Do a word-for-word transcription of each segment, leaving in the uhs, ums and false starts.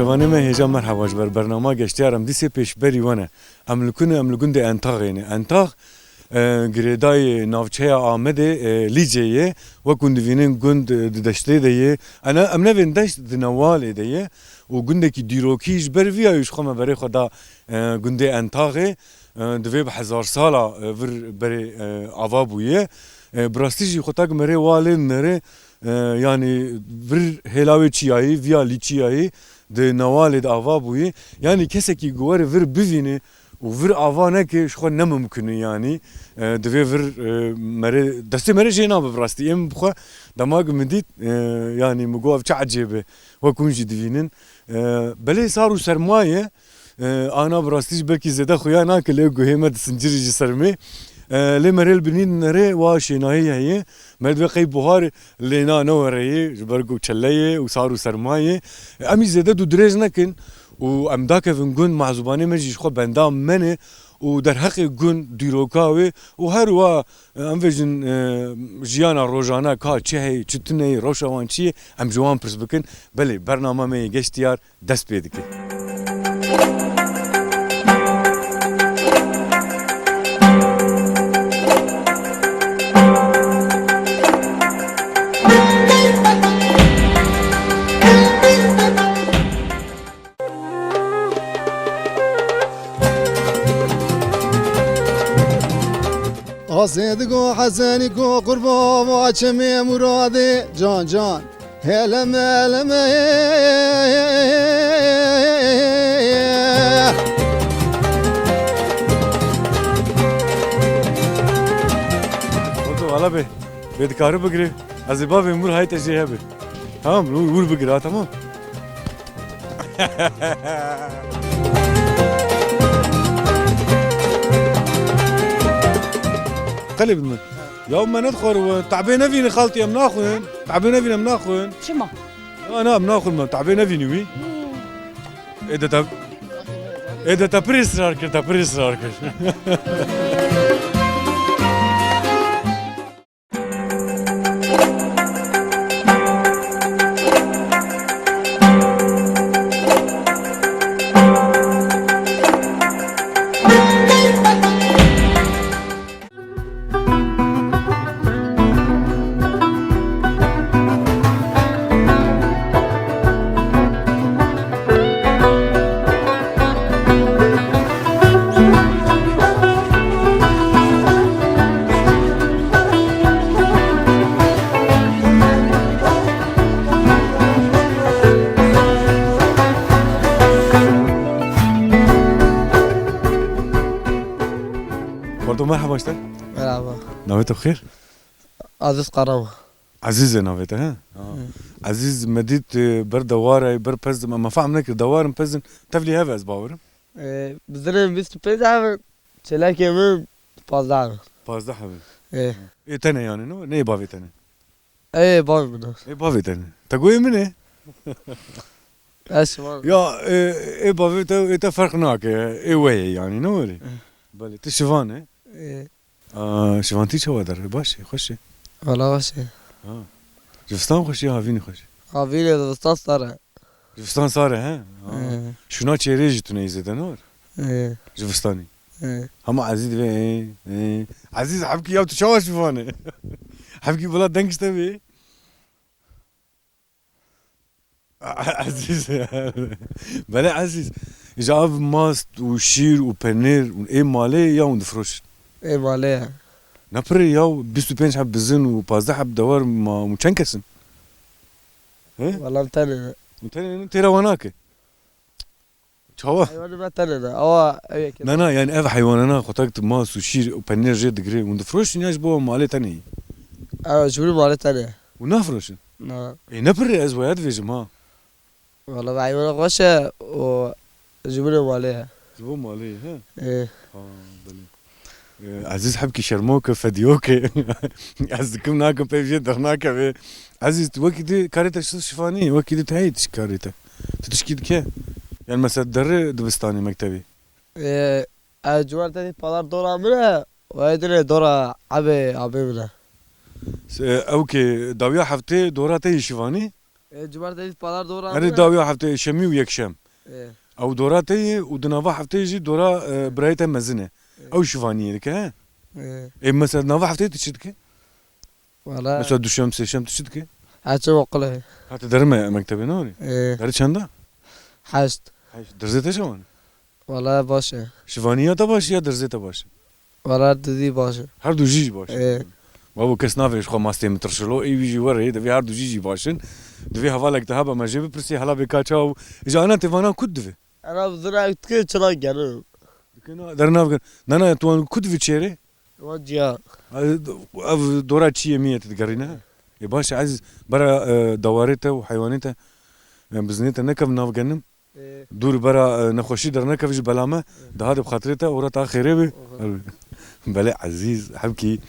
Wanê me hêja merheba ji ber bernama Geştiyar, em dîsê pêşberî we ne. Em li ku ne? Em li gundê Entaxê ne. Entax, e, girêdayê navçeya Amedê, e, Lîcê ye, wek hûn divînin gund, e, di deştê de ye. Ene, em nevên deşt, di newalê de ye û gundekî dîrokî ji ber vî ya ji xwe me berê xwe da, e, gundê Entaxê. E, divê bi hezar sala, e, vir berê, e, ava bûye. E, bi rastî jî xwe tak merê walê nere, e, yanî vir hêla wê çiyayî, viya Lîçiyayî di newalê de ava bûye. Yanî kesekî ku were vir bivîne û vir ava neke, ji xwe ne mimkun e yanî. E, divê vir, e, merê, destê merê jê nabe bi rastî. Êm bi xwe dema ku min dît, e, yanî min got, ev çi ecêb e, wek hûn jî divînin. E, belê sar û serma ye, e, ana bi rastî jî belkî zêde xuya nake, lê guhê me disincirî ji sermê. E, lê merê li binî nere wa şênayî heye. Me divê qey buhar lê na ne were yê, ji ber ku çele ye û sar û serma ye. Em î zêde dû dirêj nekin û em dakevin gund, mehzûbanê me jî ji xwe benda me ne û derheqê gund dîroka wê û her wa, e, em vêjin, e, jiyana rojane ka çi heye, çi tune ye, rewşa wan çi ye, em ji wan pirs bikin. Belê, bernama me yê Geştiyar dest pê dike. Asê digo Hesenî ku qurba va çemê Muradê can can. Heleme heleme. Orta valla be. Bê dikare bigire. Ez ê bavê mir hayte jê hebe. Tamam, wir, wir bigire ha, tamam. Qelê bi min. Ya me nedixwar we. Tabê nevînin xaltî, em naxwin. Tabê nevînin, em naxwin. Çima? Na, na, em naxwin me. Tabê nevînî wî. Ê de te, ê de te pir israr kir, te pir israr kir. Xorto, merhaba işte. Merhaba. Navê te bi xêr? Aziz Karama. Ezîz e navê te, he? Ha. Hı. Ezîz, me dît, e, ber dewar e, ber pez, me, me fehm nekir, dewar in, pez in, tevlî hev e, ez bawerim. E, bizirên bîst û pênc hev in, çêlekê min pazdeh hev in. Pazdeh hev in. E. Ê te ne yani, no? Ne ê bavê te ne? Ê bavê min e. Ê bavê te ne. Te goyê min e. Ez şivan. Ya, e, ê bavê te, ê te ferq nake, ê we ye yani, ne were? E. Belê, tu şivan e. E. A, şivantî çawa der? Baş e, xweş e? Wala baş e. Ha. Zivistan xweş e, havînî xweş e? Havînê zivistan sar e. Zivistan sar e, he? Ha. E. Şûna çêrê jî tune yî zêde, ne were? E. Zivistanî. E. Hema Ezîz divê, e, e. Ezîz, hebkî ya tu çawa şivan e? Hebkî bila deng ji te bê. Ezîz. Belê Ezîz. Îja ev mast û şîr û penêr û ê malê ya hûn difroşin? Ê malê ye. Ne pirê ya, bîst û pênc heb bizin û pazdeh heb dewar ma hûn çend kes in? He? Wala em tenê ne. Hûn tenê ne, têra we nake. Çawa? Heywanê me tenê ne. Awa ev yekê. Na, na, yani ev heywanana xwe tak tu mas û şîr û penêr jê digirê. Hûn difroşin ya ji bo malê tenê yî? Ew ji bo malê tenê. Hûn nafiroşin? Na. Ê, ne pirê ez waya dibêjim ha. Wala heywana xweş e û ji bo malê ye. Ji bo malê ye, he? Ê. Ha, belê. Ee, Ezîz hebkî şermok e, fediyok e. Ez dikim nakim peyv jê dernakeve. Ezîz, tu wekî di karê te şi-, şifanî, wekî di teyê tu karê te. Tu tişkî dike? Yani mesela derê dibistanê mektebê. Ee, ez cumartesi pazar dora min e, û ê dinê dora ebê, abê min e. Se-, ew ke dawiya heftê dora te yê şivanî? E, cumartesi, pazar dora Erê mı? Dawiya hefteyê şemî û yekşem. E. Ew dora te ye û di nava hefteyê jî dora, e, birayê te mezin e. E. Ew şivaniyê dike, he? E. Ê, mesela nava hefteyê tu çi dike? Wala. Mesela duşem, sêşem tu çi dike? Heçe okula. Ha, tu derime mektebê, ne orê? E. Derê çenda? Heşt. Heşt. Dersê te çawan? Wala baş e. Şivaniya te baş e ya dersê te baş e? Wala dizî baş e. Her du jî jî baş e. Ee. Babo, kes navê ji xwe mastê min tirşilo, ê wî jî were, divê her du jî jî baş in. Divê hevalek te hebe me jê bipirsî, hela bê ka çaw. Ji ana têvanan ku divê? Ana bi zira dike çira gerin. Dike na, der nav gerin. Nana, tu wan ku divê çêrê? Wan ciya. Ev, ev dora çiyê min ye, tu digerîne? Ê baş e, Ezîz, bera, e, dawarê te û heywanê te, e, bizinê te nekevin nav genim. Ê. Dûr bera, e, nexweşî dernekeve ji bela me, ê, daha de bi xatirê te, ora ta xêrê be. Oha. Belê Ezîz, Hevkî,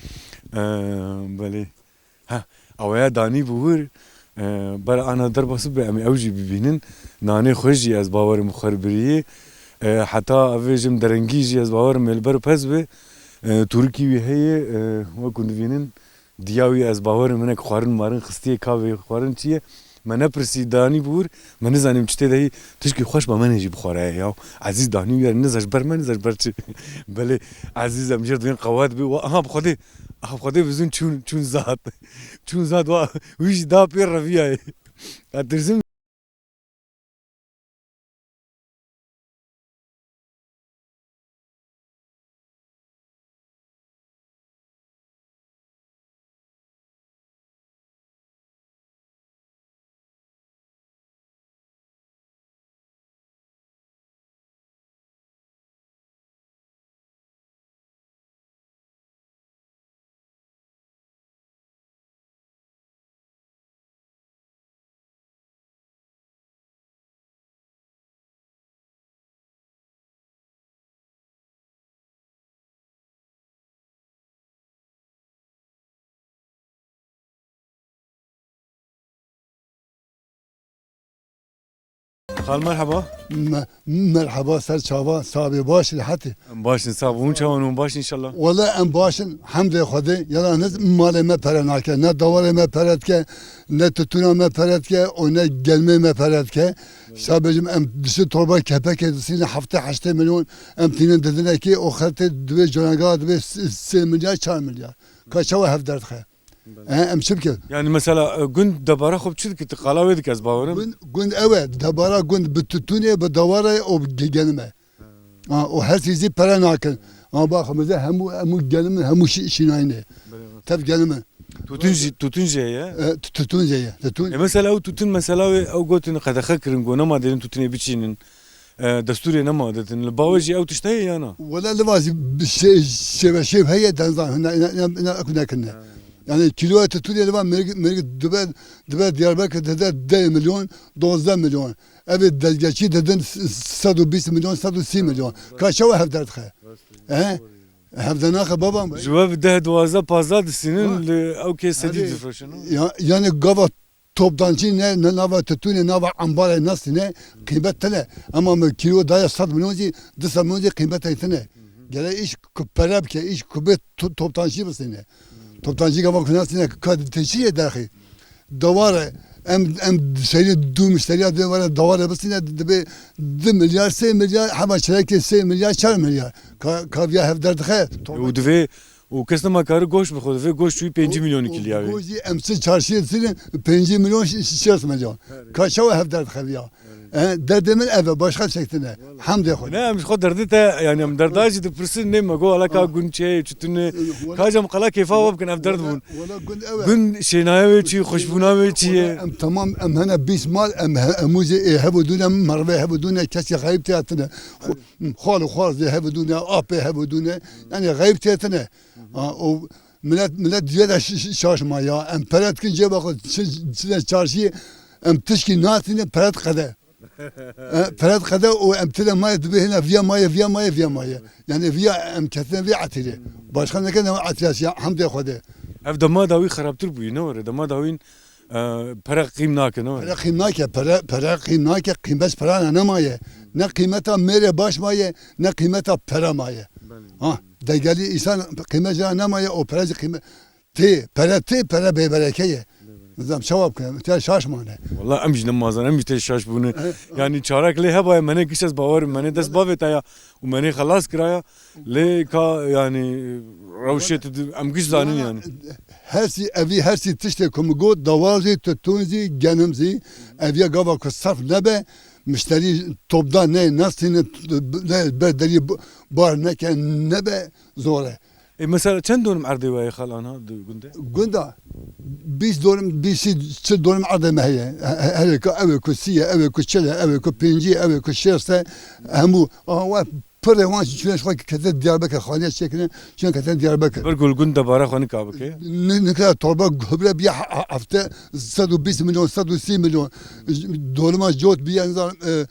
e, belê. Ha, awaya danî bû wir, e, bera ana derbasî be, em ê ew jî bibînin. Nanê xwe jî ez bawerim xwe biriyê. E, heta evê jim derengî jî ez bawerim ê li ber pez be. E, tûrikî wî heye, e, wekû dibînin. Diya wî ez bawerim hinek xwarin marin xistiye, kavê xwarin çi ye? Me nepirsî, danî bûr, me nizanîm çi tê de hî, tişkî xweş be me ne jî bixwaraye ya. Ezîz danî wî ye, niza ji ber me, niza ji ber çi. Belê Ezîz em jê re dibên qewet bî, wa, aha bi Xwedê, aha bi Xwedê bizin çûn, çûn zat. Çûn zat, wa, wî jî da pê reviyayê. Ez dirzim. Xal, merheba. Me-, merheba, ser çava, sabê baş, rehetî. Em baş in, sağ bûn, çawan hûn baş inşallah. Wele em baş in, hemdê Xwedê, yala ne malê me pere nake, ne dawarê me pere dike, ne tutuna me pere dike, û ne gelmê me pere dike. Şa bêjim, em dişi torba kepekê disîne heftê heştê milyon, em tînin didinekê, o xertê dibê canaga dibê sê, sê milyar, çar milyar. Ka çawa hev derdixe? Belê. He, em çi bikin? Yani mesela, e, gund debara xwe bi çi dike? Tu qala wê dike, ez bawerim. Gund, gund ew e, debara gund bi tutûnê, bi dawarê û bi ge-, genime. Ha. Ha, û her sîzî pere nakin. Ha, bak, mesela hemû, hemû genimin, hemû şî-, şînayînê. Belê. Tev genimin. Tutun jî, tutun jî heye? E, tu-, tutun jî heye. Tutun. E, mesela ew tutun, mesela wê ew gotin qedexe kirin, got nema dêrin tutunê biçînin. E, destûrê nema ditin. Li bawê jî ew tişt heye ya na? Wele li va jî bi şê-, şêve şêv heye, denzan hina, hina, hina, hina eku nekirine. Ha. Yani kîloya tutûnê li va mêrik, mêrik dibe, dibe Diyarbekir dide deh milyon, dozdeh milyon. Evê dezgeçî didin s-, sed û bîst milyon, sed û sî milyon. Ka çawa hev derdixe? He? Hev de naxe baba. Ji we bi deh, duwazdeh, pazdeh disînin, ha, li ew kê sedî difroşin, ha? Ya-, yani gava toptancî ne, ne nava tutûnê, nava embarê nestîne, qîmet tine. Ema me kîlo daye sed milyon jî, du sed milyon jî qîmetê tine. Gere îş ku pere bike, îş ku bê to-, toptancî bisîne. Toptancî gava ku nestîne, ka tê çi yê derxî? Daware, em, em serî du muşteriya dê were daware bisîne, dibe du milyar, sê milyar, hema çirekê sê milyar, çar milyar. Ka, ka viya hev derdixe. Û divê Û kes nema kari goşt bixwe, divê goşt çûyî pêncî milyonî kîliya wê. Goşt jî em çi çarşiyê disirin, pêncî milyon, ş-, ş-, şêst milyon. Ka çawa hev derdixeviya? E, derdê min ev e, başqa çektin e. Hemdê xwe. Ne, em ji xwe derdê te, yani em derda jî dipirsin, nê me got, ala ka gund çi ye, çi tune. Ka jî em qala kêfa we bikin, ev derd bûn. Wala gund ew e. Gund şênaya wê çi, xweşbûna wê çi ye? Em temam, em hene bîst mal, em he-, hemû jî ê hev û dû ne, mervê hev û dû ne, kesî xeyb tê hatine. Xwe-, Xal û xwaz dê hev û dû ne, apê hev û dû ne. Yani xeyb tê tine. Ha, o millet, millet cê de ş-, ş-, şaş ma ya. Em pere dikin cêba xwe, çi, çi de çarşiyê, em tişkî nasîne pere diqede. E, pere diqede û em tine maye dibê hêna viya maye, viya maye, viya maye. Yani viya em ketine vê etîrê. Başka nekene etîrê ya, hemdê Xwedê. Ev dema dawî xerabtir bûyî, ne were? Dema dawîn E, pere qîm nake, ne? Pere qîm nake, pere, pere qîm nake, qîmet pere ne nemaye. Ne qîmeta mêrê baş maye, ne qîmeta pere maye. Belê. Ha, degelî însan qîmet jê nemaye, o pere jî qîmet tê, pere tê, pere bêbereke ye. Belê. Nizam çawa bikin, te şaş mane. Wala em jî ne mazan, em jî tê şaş bûne. Yanî çarek lê hebaye, menê giş ez bawer im, menê dest bavê te ya û menê xelas kiraya. Lê ka yanî rewşê tu di-, em giş zanin yanî. Her sî evî, her sî tiştê ku min got, dawal zî, tutûn zî, genim zî, ev ya gava ku saf nebe, mişterî topda ne, nastîne, ne ber derî bar neke, nebe zor e. E, mesela çend donim erdê we ye xal ana di gundê? Gunda bîst donim, bîst çil donim erdê me heye. He-, he-, herê ku ew ê ku sî ye, ew ê ku çil e, ew ê ku pêncî ye, ew ê ku şêst e, hemû, aha, we pirê wan jî çûne ji xwe kete Diyarbekir, xaniye çêkirine, çûne kete Diyarbekir. Bir gul gund debara xwe nika bike. Ni-, nikla torba gubre biye he-, he-, hefte sed û bîst milyon, sed û sî milyon. Dolima cot biye, nizanim, e,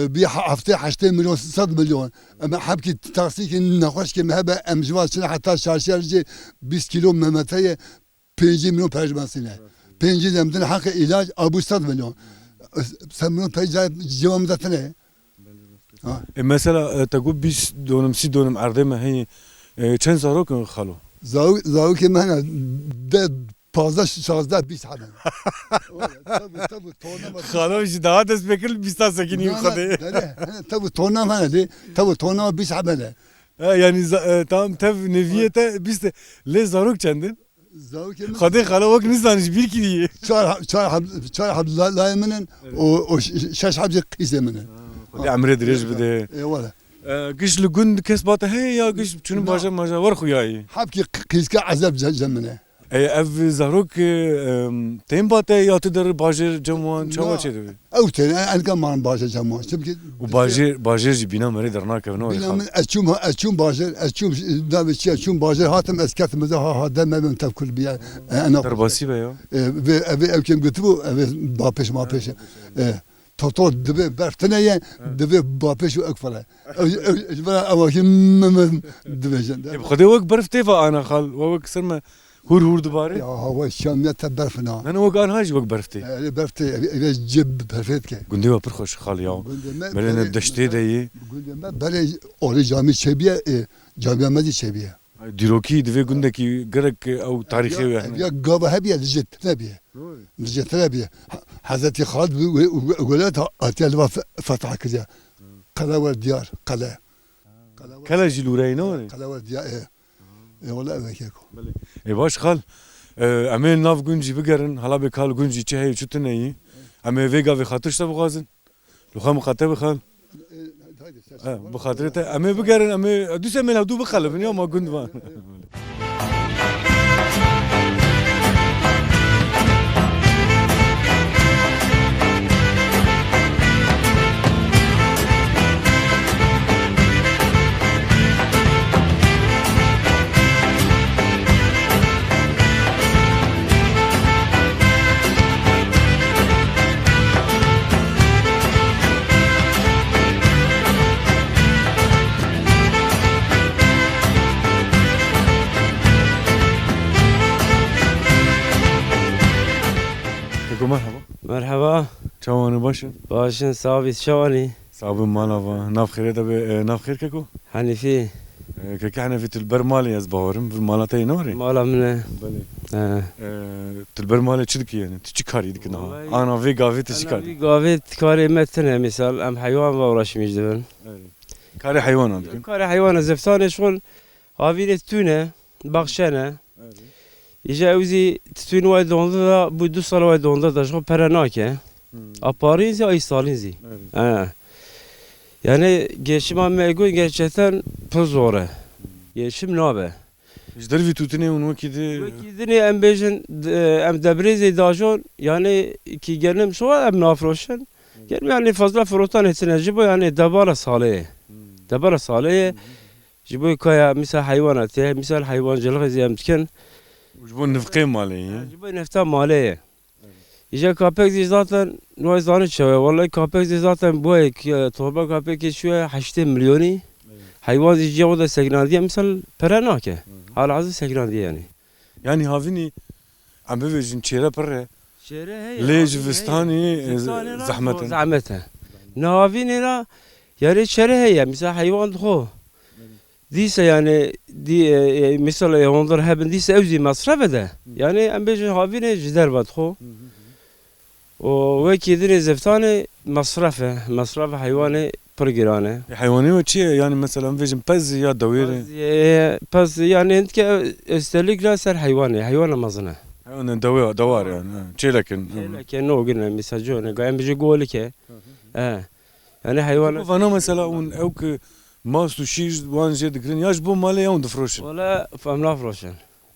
e, biye he-, hefte heştê milyon, sed milyon. Em hebkî taksîkî nexweşkê me hebe, em ji van çine heta çarşiya jê bîst kîlo memete ye, pêncî milyon pejmesîne. Pêncî de em din heqê îlac, abû sed milyon. Sed milyon pej ceva min de tine. Ha. E, mesela, e, te got bîst donim, sî donim erdê me heye. E, çend zarok in xalo? Zaw-, zawokê me hene de pazdeh, şazdeh, bîst hene. Wele, tabu, tabu, torna me. Xalo jî daha dest pê kir, bîsta sekinî. Na, na, xwedê. Dere, hene, tabu, torna me hene de, tabu, torna me bîst hene. E, yanî za-, e, tamam, tev neviyê te bîst e. Lê zarok çend in? Zarokê min Xwedê xalo wek nizanî ji bîr kiriye. Çar heb-, çar heb-, çar heb la-, layê min in, evet, û, û ş-, şeş heb jî qîzê min in. Ha, Xwedê emrê dirêj bide. Eyvallah. E, giş li gund kes bate heye ya giş çûnin bajar majar wer xuyayî? Hebkî qî-, qîzke ezeb ce-, cem min e. E, ev zarok, e, em, tên bate ya tu der bajêr cem wan çawa çêdibe? Ew tên, en-, enka man bajar cem wan. Çimkî Û bajêr, bajêr jî bîna me rê dernakevin, wê xal. Bîna min, ez çûm, ez çûm bajêr, ez çûm, navê çi, ez çûm bajêr, hatim, ez ketim, ez ha, ha, dem me bin tevkul biye. E, ena Derbasî be ya. E, vê, ev, ev kim gotibû, ev bapêş, mapêş. E, toto divê berf tine ye, divê bapêş û ek fere. Ev, ev, ev, ev, ev, kim, me, me, divê jin. E, bi Xwedê wek berf tê va ana xal, wa wek ser me Hûr hûr dibare? Ya, hava şamiya te berf na. Ne, ne, wek anha jî wek berf tê. Erê berf tê, ev, ev cê berfê dike. Gundê we pir xweş xal ya. Gundê me, belê ne deştê de yê. Gundê me belê orê camî çêbiye, e, camiya me zî çêbiye. Dîrokî divê gundekî gerek, e, ew tarîxê wê hene. Ya gava hebiye, li jê tine biye. Li jê tine biye. Ha-, Hezretî Xalid bi-, we-, we-, welat ha-, hatiye li va fe-, fetah kiriye. Qele wer diyar, qele. Kele jî lûreyî ne were? Qele wer diyar, e. E, wele ev e keko. Belê. Ê baş xal, e, em ê nav gund jî bigerin, hala bê kal gund jî çi heye çi tune yî. Em ê vê gavê xatir ji te bixwazin. Li xwe miqate bi xal. E, haydi, ser E, ser. Bi xatirê te. Em ê bigerin, em ê, dûs em ê li hevdû bixelibin ya ma gund van. Keko, merhaba. Merhaba. Çawan e, baş e? Baş in, sax bî, çawan î? Sax bî, mala va. Nav xêrê te be, e, nav xêr keko? Henîfî. E, keke Henîfî, tu li ber malê, ez bawerim, vir mala te yê ne were? Mala min e. Belê. He. E, tu li ber malê çi dikî yani? Tu çi karî dikî niha? Wallahî, ana vê gavê tu çi ana karî? Vî gavê karê me tune, misal, em heywan ve uğraşmîş dibin. Evet. Karê heywanan dikin? Karê heywana zeftanê şixul havînê tune, baxçe ne. Evet. Îja ew zî titûn wayê donda da, bû du sal wayê donda da, ji xwe pere nake. Hmm. A parîn zî, a îsalîn zî. Evet. He. Yani geçima me got gerçekten pir zor e. Hmm. Geçim nabe. Ji dervî tûtinê hûn wekî di- Wekî dinê em bêjin, d-, em Debrêzê dajon, yani ki genim şo em nafroşin. Evet. Genim yani fazla firotan hêtine ji bo yani debara salê ye. Hmm. Debara salê ye. Hmm. Ji bo kaya misal heywana tê, misal heywancılık zî em dikin. Ji bo nifqê malê ye. Ha, ji bo nefta malê ye. Evet. Îja kapek zî zaten, wayê zanî çawa ye. Wallahî kapek zî zaten boyê, e, torba kapekê çûye heştê milyonî. Evet. Heywan zî ciya xwe de sekinandiye, misal pere nake. Hı hı. Halihazir sekinandiye yani. Yani havînî, em bibêjin çêre pir e. Çêre heye, lê havîn ji heye. Zivistanî, e, zivistanê re zehmet e. Zehmet e. Niha havînê re, yani çêre heye, misal heywan dixwe. Evet. Dîse yani, dî, e, e, misal, e, hundir hebin, dîse ew zî mesref e de. Hı. Yani em bêjin havînê ji derve dixwe. Hı hı hı. Û wekî dinê zeftanê mesref e. Mesref e, heywanê pir giran e. E, heywanê we çi ye? Yani mesela em bêjin pez ya dewêr e? Pez, e, pez yani hindike östelik la ser heywanê. Heywana mezin e. Heywana dewe-, dewar yani, ha. Çêlek in. Çêlek e, nogin e, mesela cone, em bêjin golik e. Hı hı hı. E. Yani heywana. Peki vana mesela hûn ew ki mast û şîr wan jê digirin ya ji bo malê ya hûn difroşin? Wala em nafroşin.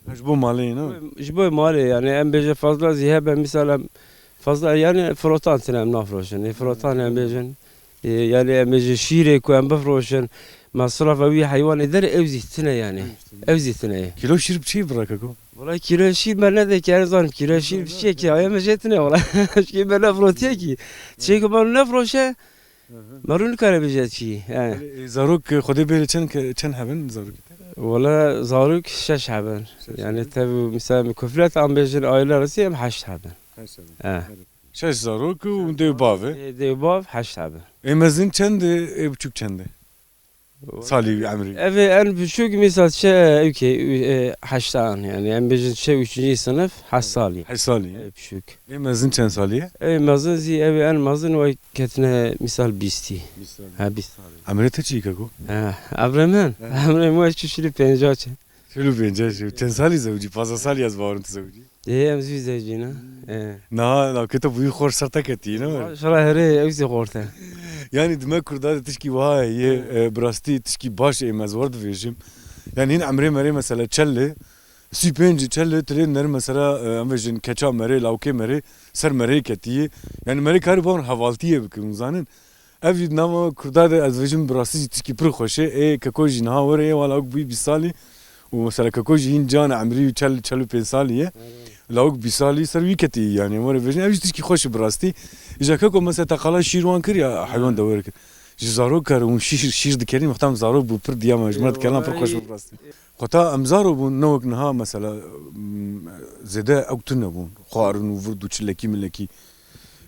Ha, ji bo malê ne? Ji bo malê yani em bêje fazla zî hebe misal em fazla yani firotan tine em nafroşin. Ê firotan em bêjin. Ê, yani em bêjin şîrê ku em bifroşin. Mesrafa wî heywanê der ew zî tine yani. Ew zî tine ye. Kîlo şîr bi çi bira keko? Wala kîlo şîr me nedeke, ez zanim kîlo şîr bi çi ye ki? Aya me jê tine wala. Şîr me nefrotiye ki. Çê ku me nefroşe, Hı hı. Merû nikare bêje çi. He. Belê, e, zarok, e, Xwedê bêre çend ke-, çend hebin zarokê te? Wala zarok şeş hebin. Şeş hebin. Yani tev û misal min kuflet an bêjin aile arasî em heşt hebin. Heşt hebin. He. Belê. Şeş zarok û dê û bav e? E, dê û bav heşt hebin. Ê mezin çend e, ê biçûk çend e? Salî wî emrî. Ev ê en biçûk misal çe ewkê, e, heştan yani. Em bêjin çe üçüncü sınıf, heşt salî. Heşt salî. Ev biçûk. Ê mezin çend salî ye? Ev mezin zî ev ê en mezin wey ketine misal bîstî. Bîst salî. Ha, bîst salî. Emrê te çi keko? Ha, emrê min? Ha. Emrê min çi şîrî pênca çi. Çil û pênc e, çend salî zewicî? Pazdeh salî ez bawerim tu zewicî. Ê, em zî zewicî ne? Hmm. Ê. Niha lawkê te bûyî xor ser te ketî, ne were? Şira herê, ew zî xor te. Yani di me Kurda de tişkî wiha ye, yê, e, bi rastî tişkî baş ê me ez wer dibêjim. Yani hîn emrê merê mesela çel e, sî pênc çel e, tu lê dineri mesela, e, em vêjin keça merê, lawkê merê, ser merê ketî ye. Yani merê karî bawer hevaltiyê bikin, hûn zanin. Ev jî di nava Kurda de ez vêjim bi rastî jî tişkî pir xweş e. Ê keko jî niha were ê wala wek bûyî bîst salî û mesela keko jî hîn can e emrî çel, çel û pênc salî ye. Evet. Lawik bîst salî ser wî ketî yani were vêjin. Ev jî tişkî xweş e bi rastî. Îja keko mesela te qala şîr wan kir ya heywan dewer kir. Ji zarok kar hûn şîr, şîr dikerîn wexta em zarok bû pir diya me ji me dikerina pir xweş bû bi rastî. Xweta em zaro bûn ne wek niha mesela, m, zêde ew tune bûn. Xwarin û vird û çilekî milekî.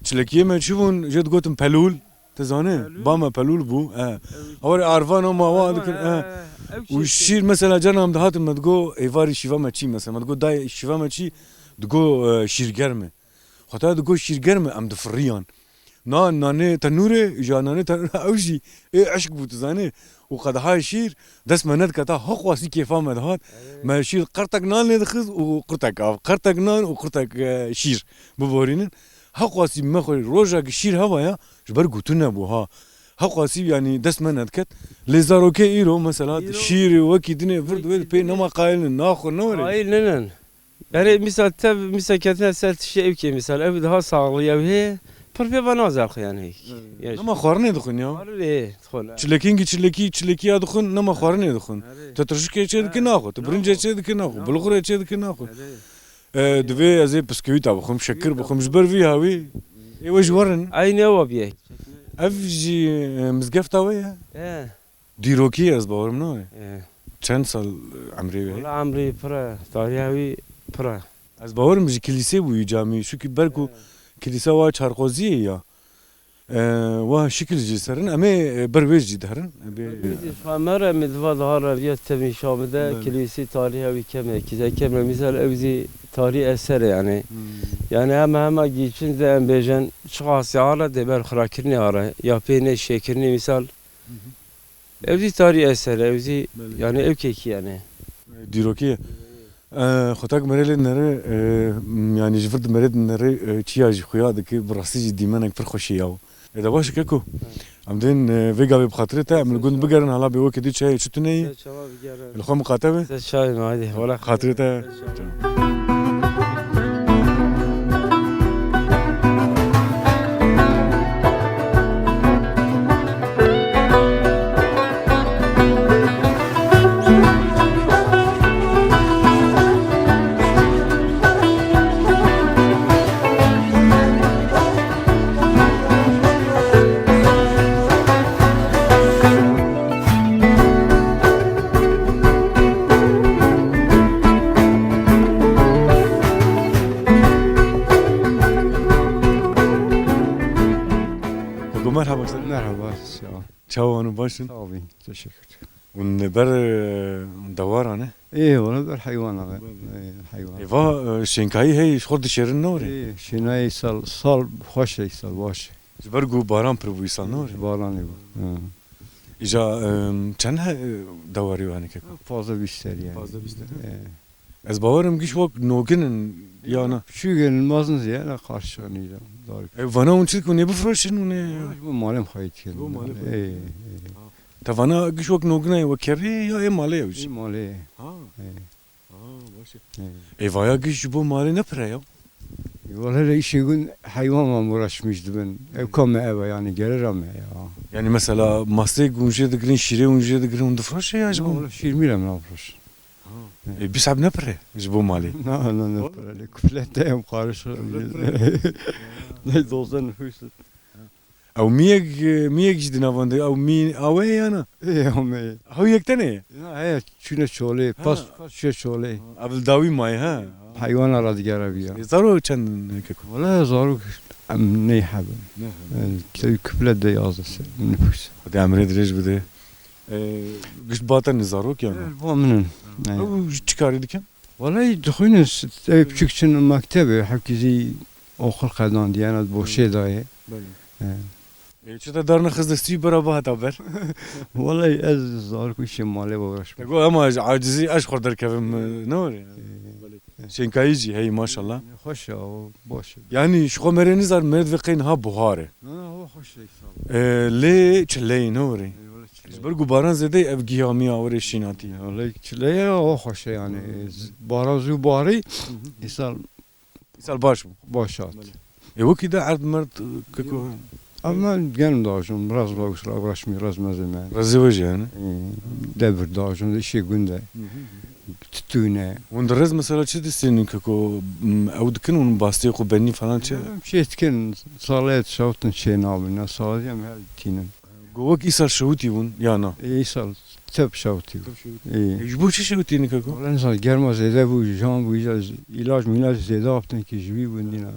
Çilekiyê me çi bûn? Jê digotin pelûl. Te zanî? Pelûl? Ba me pelûl bû. He. Ew Ew arvan o mawa Arvan, dikir. He. He, ew Û çi şîr mesela carna em dihatin me digo êvarî şîva me çî mesela. Me digo dayê şîva me çî? Digo, e, şîrgerm e. Xweta digo şîrgerm e em difiriyan. Na, nanê tenûrê, ja nanê tenûrê ew jî ê eşk bû tu zanî. Û qedeha şîr dest me nediketa, ha xwasî kêfa me dihat. Evet. Me şîr qertek nan lê dixist û qurtek av. Qertek nan û qurtek, e, şîr biborînin. Heqwasî me xwe rojekî şîr heva ya, ji ber gotûn nebû ha. Heqwasî yanî dest me nediket. Lê zarokê îro mesela Îro şîrê wekî dinê vir Wekî wê pê dinê nema qayil in, naxwe ne were. Qayil ninin. Yani misal tev, misal ketine ser tiştê ew kê misal, ew daha sağlığı ew hê, pir pê ve nazer xwe yani. Hmm. Yani Nema xwarinê dixwin ya. Xwarinê dixwin. Çilekîngî çilekî, çilekî ya dixwin, nema xwarinê dixwin. Erê. Tu tirşikê çê dikir naxwe, tu birincê çê dikir naxwe, bulxurê çê dikir naxwe. Erê. E, divê ez ê bisküvîta bixwim, şekir bixwim, ji ber vî hawî ê we ji we re ne? Eynê we bîye. Ev jî, e, mizgefta we ye? E. Dîrokî ye, ez bawerim nayê. E. Çend sal, e, emrê wî heye? Wala emrî pir e, tariha wî pir e. Ez bawerim ji kilîsê bûyî camî, çunkî ber ku E. kilîsa wa çarqoziyê ya. E, wa şikil jî ser in, em ê, e, ber wê jî diherin. Em bê Xwe mere min diva daha reviya tevî Şamide Belê. kilîsî tariha wî keme, kîze keme, mîsal ew zî tarî eser e yani. Hmm. Yani hema hema gîçin de em bêjin, çiqas ya ara dê ber xirakirinê ara, ya pê ne şêkirinê mîsal. Hı hı. Ew zî tarî eser e, ew zî Belê. yani ew kekî yani. E, dîrokî ye. E, Xwetak merê lê dinere, e, m, yanî ji vir di merê dinere, e, çiya jî xuya dike, bi rastî jî dîmenek pir xweşî yaw. E, de baş e keko. Em dên, e, vê gavê bi xatirê te, em li gund bigerin, hala bê wekî dî çayê çi tune yî? Te çawa bigere? Li xwe miqate be? Te çayê me, hadi, wala. Xatirê te. Merhaba. Merhaba, sağ ol. Çawa wan û baş in? Sağ olun, teşekkür. Hûn li ber, e, dewara ne? Ê, wala ber heywana be. Ê, heywan. Ê, va, e, şênkayî heye, ji xwe dişêrin norê? Ê, şênayê sal, sal xweş e, sal baş e. Ji ber ku baran pir bû îsal norê? Ji baranê bû. Hı. Îja, e, çend he, e, dewarê we hene keko? Pazdeh bîst serî yani. Pazdeh bîst serî. Ê. Ez bawerim giş wek nogin in ya na? Çûgin mezin zî ne qarşixin îja. E, vana hûn çi dikin, hûn ê bifroşin, hûn ê? Ji bo malê xweyî dikin. Ji bo malê xweyî. Ê, ê. Te vana giş wek nogina ye, wek kerrê ya ê malê ew jî? Ê malê ye. Ha. Ê. Ha, baş e. Ê. Ê, vaya giş ji bo malê ne pir e ya? Wele lê îşê gund heywan wan uğraşmış dibin. Ew ka me ev e, yani gelir me ya. Yani mesela mastê hûn jê digirin, şîrê hûn jê digirin, hûn difroşe ya ji bo? Wele şîr mîle min nafroş. Ha. Ê, bîst heb ne pir e ji bo malê? Na, na, ne pir e. Lê kuflet de em qarış. Kuflet pir e. Ne dozen nüfus. Ew miyek, miyek jî di navan de, ew mî awe ye ya na? Ê, ew me. Ew yek tenê ye? Na, heye, çûne çolê, Ha. pas, pas çûye çolê. Ev li dawî maye, ha? Heywana ra digere bîya. Ê, zarok çend in keko? Wala zarok em ney hebin. Ne hebin. Yani, tabii kuflet de yazdeh se-, nüfus. Xwedê emrê dirêj bide. Ê, gişt ba te ne zarok ya na? Ê, ba min in. Ha. Ew çi karî dikin? Wala dixwînin s-, ew piçik çin mektebê, hevkî zî oxil qedandiye, yani boşê dayê. Belê. He. Ê, çi te dar nexist destî bera ba heta ber? Wala ez zarok û işê malê uğraşmam. Te got, ema ez acizî, ez xwe derkevim, ne were? Ee, Belê. Şênkayî jî heyî maşallah. Xweş e, o baş e. Yani ji xwe merê nizar, merê divê qey niha buhar e. Na, na, o xweş e, sağ ol. Ee, lê çileyî ne were? Ee, wala çileyî. Ji ber ku baran zêde ev giya miya were şînatî. Wala çileyî o xweş e yani. Hmm. Z-, baran zû barî, Hı hı. îsal Îsal baş bû. Baş hat. Belê. E, wekî de erd merd, e, keko? Ama gelm dajim, raz uğraşmî, raz mezime. Razî we jî yani? Ee, devir dajim, işê gund e. Hı hı hı. Titûne. Hûn di rez mesela çi distînin keko? M, ew dikin hûn bastê xwe benî falan çi? Em şey dikin, salê şewtin çê nabin, ya salê em her tînin. Go wek îsal şewitî bûn, ya na? Ê, îsal tep şewitî bû. Tep şewitî. Ê. E, ji bo çi şewitî ne keko? Wala îsal germa zêde bû, jan bû, îca îlac mîlac zêde aptin ki ji wî bûn dîna.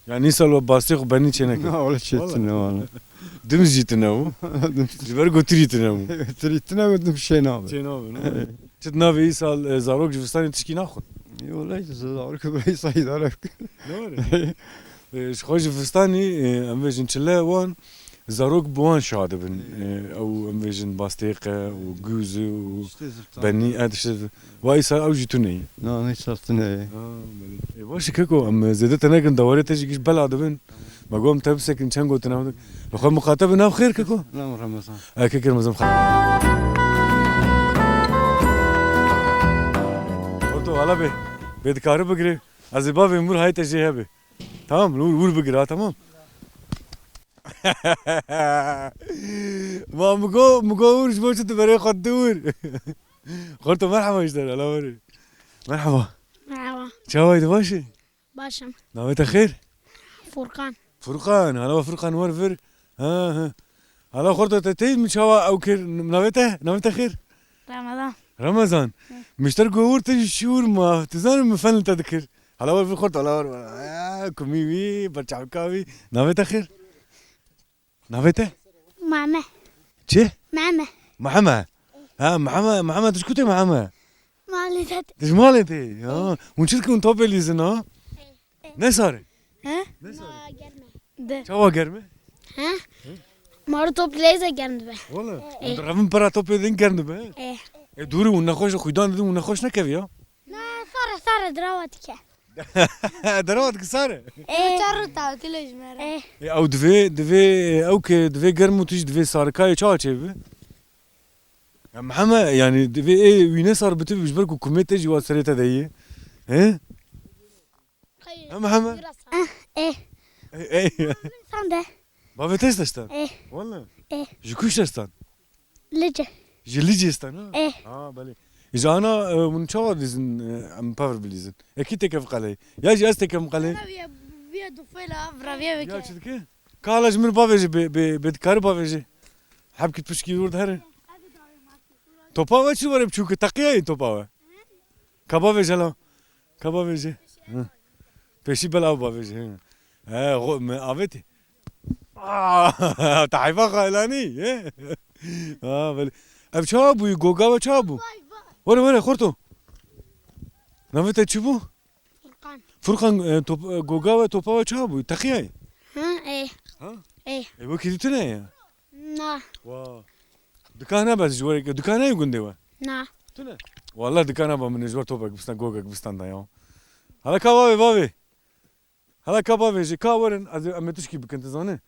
Yani îsal we bastê xwe benî çê neke? Na, wala çê tine wala. Dim jî tine bû. Ji ber ku tirî tine bû. Tirî tine bû, dim çê nabe. Çê nabe, ne? Çi navê îsal, e, zarok ji vistanê tişkî naxwin? Ê, wala zarok bi îsal îdare bikin. Ne were? E, ji xwe ji vistanî, e, em bêjin çile wan, zarok bi wan şa dibin. E, ew em bêjin bastêqe û gûzî û benî, e, tiştê, wa îsal ew jî tune ye. Na, ne îsal tune ye. Ha, belê. E, baş e keko, em zêde te nekin, dewarê te jî giş bela dibin. Me got em te bisekin, çend gotin ew. Li xwe miqate bi nav xêr keko. Nam Remezan. E, kek Remezan xêr. Orto, hala bê. Bê dikare bigire. Ez ê bavê mir hayte jê hebe. Tamam, wir, wir bigir ha, tamam. Ma migo, migo wir ji bo çi tu berê xwe tu wir. Xorto merhaba işte, ala weri. Merhaba. Merhaba. Çawa tu baş î? Baş im. Navê te xêr? Furkan. Furkan, hala Furkan wer vir. Ha, ha. Hala xorto te tey min çawa ew kir, navê te, navê te xêr? Ramazan. Ramazan. Hı. Mişter ku wir te ji şûr ma, tu zanî min fen li te dikir. Hala wer vir xort, hala wer vir. Ha, kumî wî, berçavka wî. Navê te xêr? Navê te? Mame. Çi? Mame. Meheme. Ha, Meheme, Meheme, tu ji ku tê Meheme? Malê te. Tu ji malê tê? Ya. Hûn çi dikin, topê lîzin ha? Ne sar e? He? Ne sar e? Ma germ e. De. Çawa germ e? He? He? Maro top leyze germ dibe. Wala. E. Hûn direvin pera topê din germ dibe, he? E. E, dûrî hûn nexweş, xwîdan didin hûn nexweş nekevî ya? Na, sar e, sar e, dirava dike. Dirava dike sar e? E. Çar rota, tu lê ji me re. E. E, ew divê, divê, ew ke divê germ û tu jî divê sarikayê çawa çêbibe? Ya Meheme, yani divê ê wî ne sar bi tu ji ber ku kumê te jî wa serê te de ye. He? He Meheme? Eh, eh. Ey, ey. Sen de. Bavê te ji te stan? Eh. Wala? Eh. Ji ku ji te stan? Lice. Ji Licê stan, ha? Eh. Ha, belê. Ji ana, e, hûn çawa dizin, e, em pev bilîzin? E, kî têkev qeleyê? Ya jî ez têkem qeleyê? Ana viya, viya dufela, vira viya veke. Ya çi dike? Ka hala ji min bavêje bê, bê, bê dikare bavêje. Hebkî pişkî wir dihere. Topa we çi were biçûk e? Teqiyayê topa we. Ka bavêje la. Ka bavêje. Hı. Pêşî bela bavêje. Hı. He, xo-, me avêtî. Ah, te heyfa xwe elanî, he? Ah, belê. Ev çawa bûyî? Goga we çawa bû? Vay, vay. Were, were, xorto. Navê te çi bû? Furkan. Furkan, e, top-, e, goga we, topa we çawa bûyî? Teqiyayê? Ha, ê. Ha? Ê. E, wekî dî tune ye? Na. Wa. Dikana be ji we, dikana ye gundê we? Na. Tune? Wallah dikana ba min ji we topek bistan, gogek bistan da ya. Hala ka bavê, bavê. Hala ka bavê jî, ka werin, ez ê, em ê tişkî bikin, tu zanî?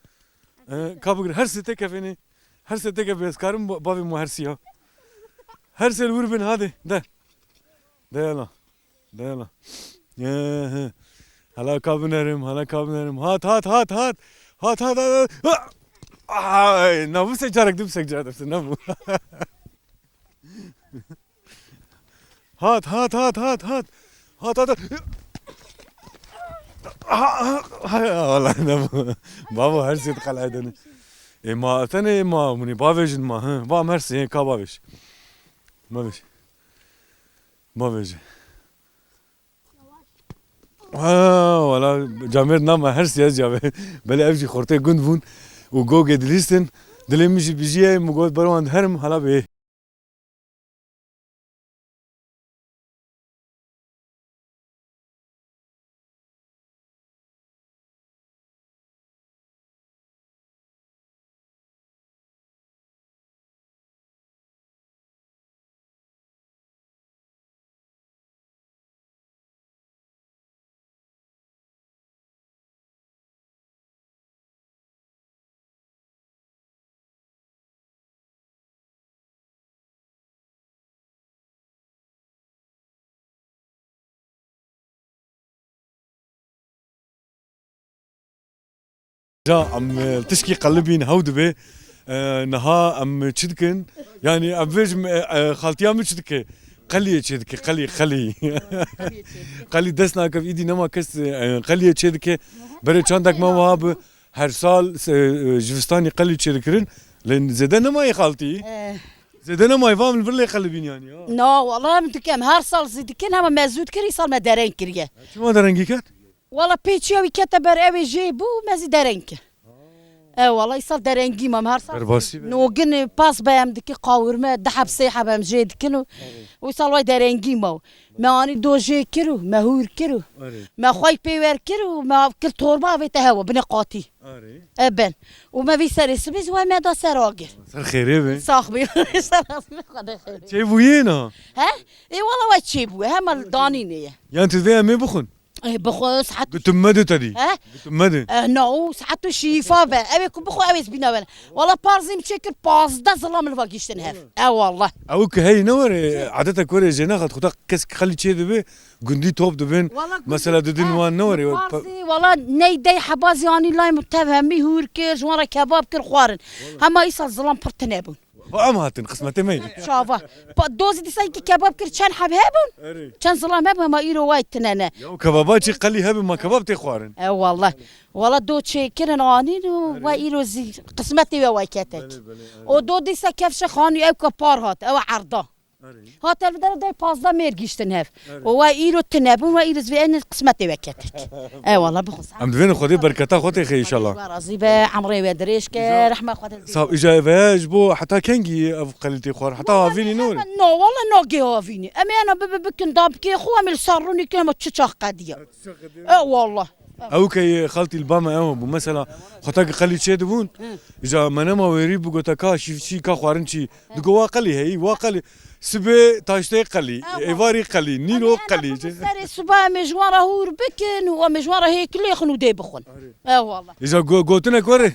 E, ka bigir, her sê têkevênê, her sê têkevê ez karim ba-, bavê me her sê ya. Her sê li wir bin, hadi, de. De yala. De yala. Ye, he. Hala ka binerim, hala ka binerim. Hat, hat, hat, hat. Hat, hat, hat, hat. Ha! Ay, na bu sek carek, du sek carek, ne bu? Hat, hat, hat, hat, hat. Hat, hat, hat. Ha, ha, ha, wala ne bu? Bavo, her şey xelay dene. E, ma, tenê ma, muni bavêjin ma, he. Vam her şey, ka bavêj. Bavêj. Bavêj. Ha, wala, camêrd nama her şey ez ya be. Belê ev jî xortê gund bûn û gogê dilîstin. Dilê min jî bijiyê, min got, "Berowan herim, hala bê." Ca em, e, tişkî qelibîn hew dibe. E, niha em çi dikin? Yani em bêjim, e, e, xaltiya min çi dike? Qeliyê çê dike, qelî, qelî. Qelî dest nake, îdî nema kes, e, qeliyê çê dike. Berê çandek me wiha bi her sal, e, e, jivistanî qelî çê dikirin. Lê zêde nemayê xaltî. E. Zêde nemayê, va min vir lê qelibîn yani ya. Na, wala em dikem, her sal zî dikin, hema me zû dikir, îsal me dereng kiriye. Çima derengî ket? Wala pêçiya wî kete ber, ew ê jê bû, me zî dereng kir. E, wala îsal derengî mam, her sal. Derbasî be. Nogin, e, pas be em dikir, qawirme, du heb, sê heb em jê dikin û, û îsal way derengî ma. Me anî do jê kir û me hûr kir û Erê. Me xwey pê wer kir û me av kir torba avête hewa binê qatî. Erê. E ben. Û me vî serê sibê zî way me da ser agir. Ser xêrê be. Sax bî. Ser xêrê Xwedê xêrê. Çê bûyê na? He? Ê wala way çê bûye. Hema danînê ye. Yan tu vê em ê bixwin? Ê bixwe saet. Gutum me de tedî. He? Gutum me de. E, na o saet û şîfa be. Ew ê ku bixwe ew ê zbîna be. Wala parzê min çêkir pazdeh zilam li va gihiştin hev. E wallah. Ew ki heyî ne were, edetek were jê nexat, xuda kes xelî çê dibe, gundî top dibin. Wala gundî, mesela didin he, wan ne were. Parzê, wala ney dey heba zî anî lay min tev hemî hûr kir, ji wan re kebab kir xwarin. Hema îsal zilam pir tine bûn. Va em hatin, qismetê me ye. Çava. Pa, dozî dîsa ki kebab kir çend heb hebûn? Erê. Çend zilam hebûn, hema îro way tine ne. Ya kebaba çi qelî hebin, ma kebab tê xwarin. E wallah. Wala do çêkirin anîn û we îro zî qismetê we way ketek. Belê, belê, aynen. O do dîsa kevşe xanî ew ka par hat, ew erda. Erê. Hat ev dere dey pazdeh mêr gihiştin hev. Erê. O we îro tine bûn, we îro zî vê en qismetê we ketek. E wala bixwe. Em divên Xwedê berketa xwe têxe inşallah. Razî be, emrê we dirêj ke, rehme Xwedê. Sax, îja eve ji bo heta kengî ev qelîtê xwar, heta havînî ne were? No, wala nagê havînî. Em ê ena bibe bikin da bikê xwe, em ê li ser rûnî kin, em çi çax qediya. E, wallah. Ew ke xaltî li ba me ew bû. Mesela, xwe ta ki qelî çê dibûn, îja me nema wêrî bû, gota ka şîv çî, ka xwarin çî. Digo wa qelî heyî, wa qelî. Sibê taştê qelî, êvarî qelî, nîro qelî. Serê siba em ê ji wan re hûr bikin û em ê ji wan re hêk lêxin û dê bixwin. E, wallah. Îja go-, gotinek were.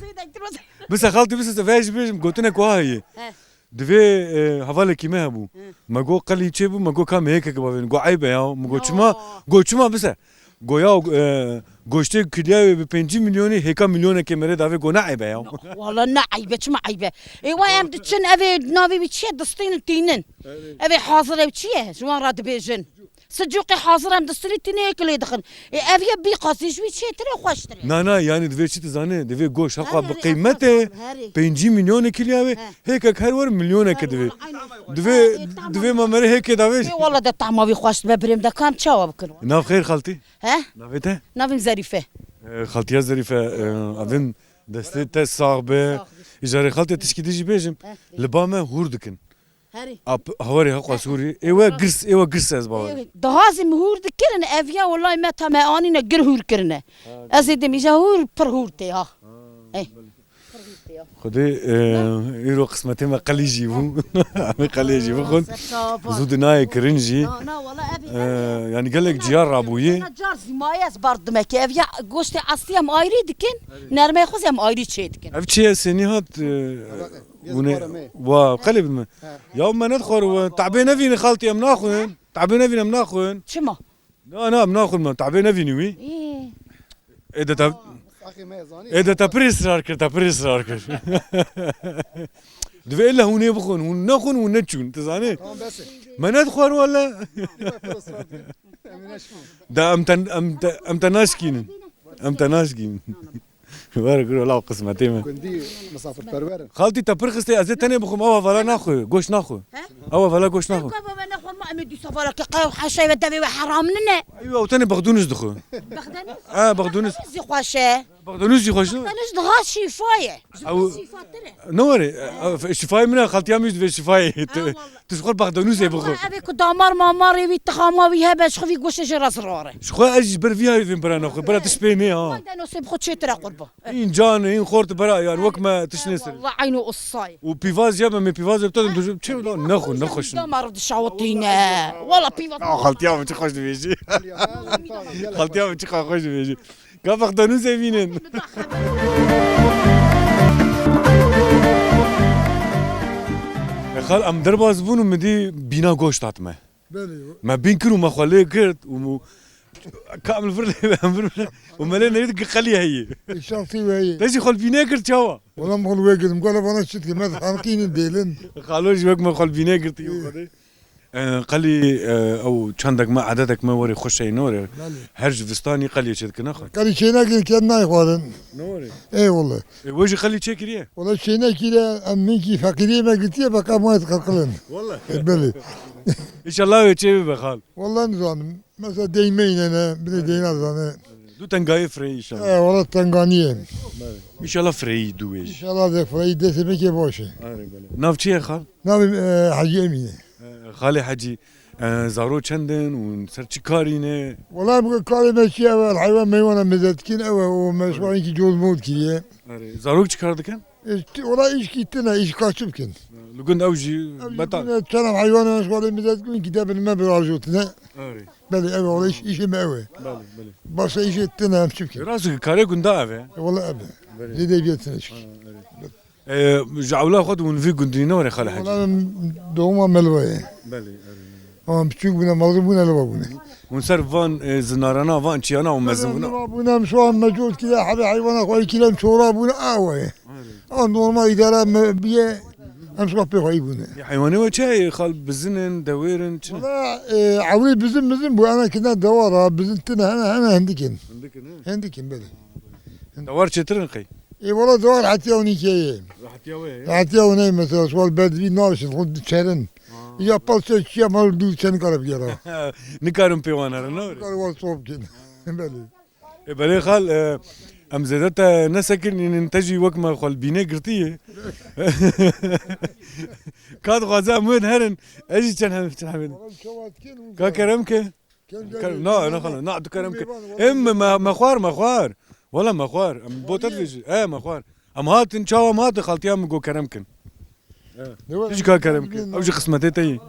Bise xaltî bise, vê jî bêjim, gotinek wa heye. He. Divê, e, hevalekî me hebû. Hı. Me got qelî çê bû, me got ka me hêkek bavêne. Got eyb e ya. Me got çima? Got çima bise? Got ya, e, goştê kilya wê bi pêncî milyonê hêka milyonekê me rê davê, got ne eyb e ya. Wala ne eyb e, çima eyb e? Ê wa em diçin evê navê wî çi ye, distînin tînin. Evet. Evê hazir ew çi ye? Ji wan re dibêjin. Sicuqê hazir em distînî tînê yek lê dixin. Ê, ev ye bî qasî ji wî çêtir e, xweştir e. Na, na, yani divê çi tu zanî? Divê goş heqa bi qîmetê pêncî milyonê kilya wê, hêkek her wer milyoneke divê. Divê, divê me merê hêkê davê. Ê, wala de tahma wî xweş dibe birêm de kam çawa bikin? Nav xêr xaltî? He? Navê te? Navê min Zerîfe. E, xaltiya Zerîfe, e, evin destê te sax be. Îjarê xaltê tişkî dijî bêjim. Li ba me hûr dikin. Herî. Ap, hawarê heqwa Sûrî. Ê we girs, ê we girs ez bawer. Ê, dixwazî min hûr dikirin, ev ya welay me ta me anîne gir hûr kirine. Ha, ez ê dimîja hûr, pir hûr tê ha. Ha, ê. Belê. Pir hûr tê ya. Xwedê, e, îro qismetê me qelî jî bû. Em ê qelê jî bixwin. Ser çava. Zû di nayê kirin jî. Na, na, wala ev ê E, yanî gelek ciyar rabûyê. Na car zî maye ez bardimekê. Ev ya goştê astî em ayrî dikin, nermeyê xwe zî em ayrî çê dikin. Ev çi ye, sênî hat, e, Yê Hûn ê, xwara me. Wa, qelê bidin min. He. Ya me nedixwar we. Tabê nevînin xaltî em naxwin. Tabê nevînin em naxwin. Çima? Na, na, em naxwin me. Tabê nevînî wî. Ê. Ê de te, Saxê me zanî. Ê de te pir israr kir, te pir israr kir. Divê illa hûn ê bixwin. Hûn nexwin, hûn neçûn. Tu zanî? Tamam, bes e. Me nedixwar wele. Pir israr dikin. Em ê neşkînin. Da em te, em te, em te naşkînin. Em te naşkînin. Were kuro law qismetê me. Gundî misafirperwer in. Xaltî te pir xistê, ez ê tenê bixwim, ew hevala naxwe, goşt naxwe. He? Ew hevala goşt naxwe. Ka baba nexwe ma em ê dîsa vala ke qew heşay ve devê we heram nine. Ew, ew tenê bexdûnûs dixwe. Bexdûnûs? Ha, bexdûnûs. Bexdûnûs jî xweş e. Bexdûnûs jî xweş e. Bexdûnûs daha şîfa ye. Ji Ew- şîfatir e. Ne were, e, şîfayê min e, xaltiya min jî divê şîfayê. Ha, wala. Tu ji xwe bexdewî zê bixwe. Ev ê ku damar mamarê wî, tixama wî hebe, ji xwe vî goştê jê re zirar e. Ji xwe ez ji ber vî hayê vên bira nexwe. Bira tu spê nê ha. Wayde nosê bi xwe çêtir e qurba. Hîn can, hîn xort bira, yani wek me tişt nêsir. Wala eyno ussay. Û pîvaz ya me, me pîvaz ya tu çê da nexwe, nexweş. Damar dişawitîne. Wala pîvaz. Ah, xaltiya min çi xweş dibêjî. Xaltiya min çi xweş dibêjî. Ka bexdewî zê vînin. E, xal, em derbas bûn û min dî bîna goşt hat me. Belê. Me bîn kir û me xwe lê girt û mu-, ka em li vir lê, em vir lê. Û me lê neyê di qelî heye. Şansî we heye. Te jî xwe li bînê girt çawa? Wala min xwe li wê girt. Min got, "Vana çi dike? Me dixanqînin dêlin." Xalo jî wek me xwe li bînê girtî û Ê. Xwedê. E, qelî, e, ew çandek me, edetek me werê xweş ey norê. Belê. Her ji vistanî qeliyê çêdikine xwe. Qelî çênekin, kem nayê xwarin. Norê. Ê wele. E, we jî qelî çêkiriye? Wele çênekiriye, em minkî feqîriyê me girtiye, beqa mayet qirqilin. Wele. E, belê. Înşallah wê çê bibe xal. Wele nizanim. Mesela deyme înene, bir de deyna zane. Du tengayê fireyî înşallah. E, wele tenganiye. Înşallah fireyî du wê jî. Înşallah de fireyî destê me kê baş e. Arê belê. Nav çi ye xal? Navê, e, Hecî Emîn e. E, Xalê Hecî, e, zaro çend in û ser çi karî ne? Wela bi karê me çi ew e, heywan meywana mezet dikin ew e, û me şwankî coz mod kiriye. Arê, zarok çi kar dikin? E, ti-, wela îşkî tine, îş kaçî bikin. Li gund ew jî Ew jî beta- tine, çend heywana şwarê mezet dikin, kî de bin me bir arjotine. Arê. Belê, ew e, wela îş, îşê me ew e. Belê, belê. Başka îşê tine em çi bikin? Rast ki karê gunda ev e. E, wela ev e. Belê. Zêde biyetine çi. Ha, arê. E, ji ewla xwe di hûn vî gundî ne were Xalê Hecî? Wala em doğuma Melwa ye. Belê, erê. Ama biçûk bûne, mezin bûne, Melwa bûne. Hûn ser van, e, zinarana, van çiyana û mezin bûne? Melwa bûne, em şuan mecût kire, hebê heywana xwe kire, em çora bûne, awa ye. Erê. A normal îdare me biye, em şuan pê xwe bûne. Ya heywanê we çi ye? Xal bizin in, dewêr in, çi ne? Wala, e, ewrî bizin, bizin bû, ana kine dewar ha, bizin tine, hene, hene hindik in. Hindik in, he? Hindik in, belê. Dewar çêtir in qey? Ê, wala dewar hetiya hûn î keye. Hetiya we ye? Hetiya hûn ê mesela, şwal bedvî navşin, xwe diçerin. Ha. Ya pas çe çiya mal dûr çe nikare bigera. Nikarin pê wan herin, ne were? Nikare wan sop kin. Belê. E, belê xal, e, em zêde te nesekirînin, te jî wek me xwe li bînê girtiye. Ka dixwaze em wê herin, ez jî çend hem, çend hem. Wala çawa dikin, hûn Ka kerem ke? Ken Ka-, gel, na, gel, na, gel. Na, tu kerem ke. Em me, me, me xwar, me xwar. Wala me xwar. Em bo te dibêjin. E, me xwar. Em hatin, çawa em hatin, xaltiya min got kerem kin. Dewa. Tu jî ka kerem kin. Ew jî qismetê te yî.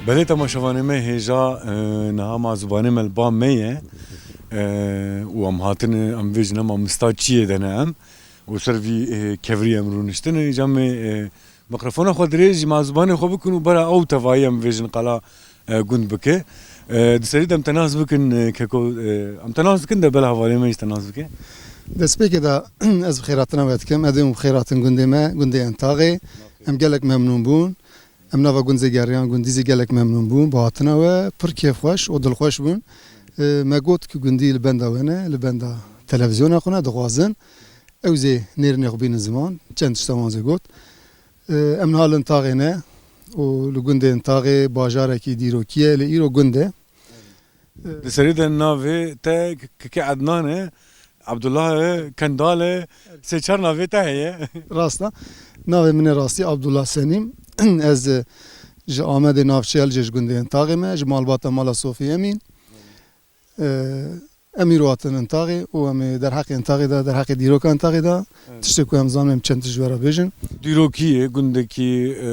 Belê temaşevanê me hêja, e, niha ma zibanê me li ba me ye, e, û em hatine, em vêjine mamosta çiyê de ne em. Û ser vî, e, kevirî em rûniştine, îca me, e, mikrofona xwe dirêj ji ma zibanê xwe bikin û bera ew tevayî em vêjin qala, e, gund bike. E, di serî de em te nas bikin, e, keko, e, em te nas bikin de bela hevalê me jî te nas bike. Destpêkê de ez bi xêrhatina we dikim. Ez ê hûn bi xêr hatin gundê me, gundê Entaxê. Em gelek memnûn bûn. Em nava gund zê geriyan, gundî zî gelek memnûn bûn bi hatina we, pir kêfxweş û dilxweş bûn. E, me got ku gundî li benda we ne, li benda televîzyona xwe ne, dixwazin ew zê nêrînê xwe bînin ziman, çend tişta wan zê got. E, em niha li Intaxê ne û li gundê Intaxê bajarekî dîrokî ye, lê îro gund e. Di serî de navê te Kikê Ednan e, Abdullah e, Kendal e, sê çar navê te heye. Rast e. Navê min ê rastî Abdullah Senîm. Ez, e, ji Amedê navçeya Licê, ji gundê Intaxê me, ji malbata Mala Sofî Emîn. E, em îro hatin Intaxê û em ê derheqê Intaxê de, derheqê dîroka Intaxê de, Evet. tiştê ku em zanin em çend tişt ji we re bêjin. Dîrokî ye, gundekî, e,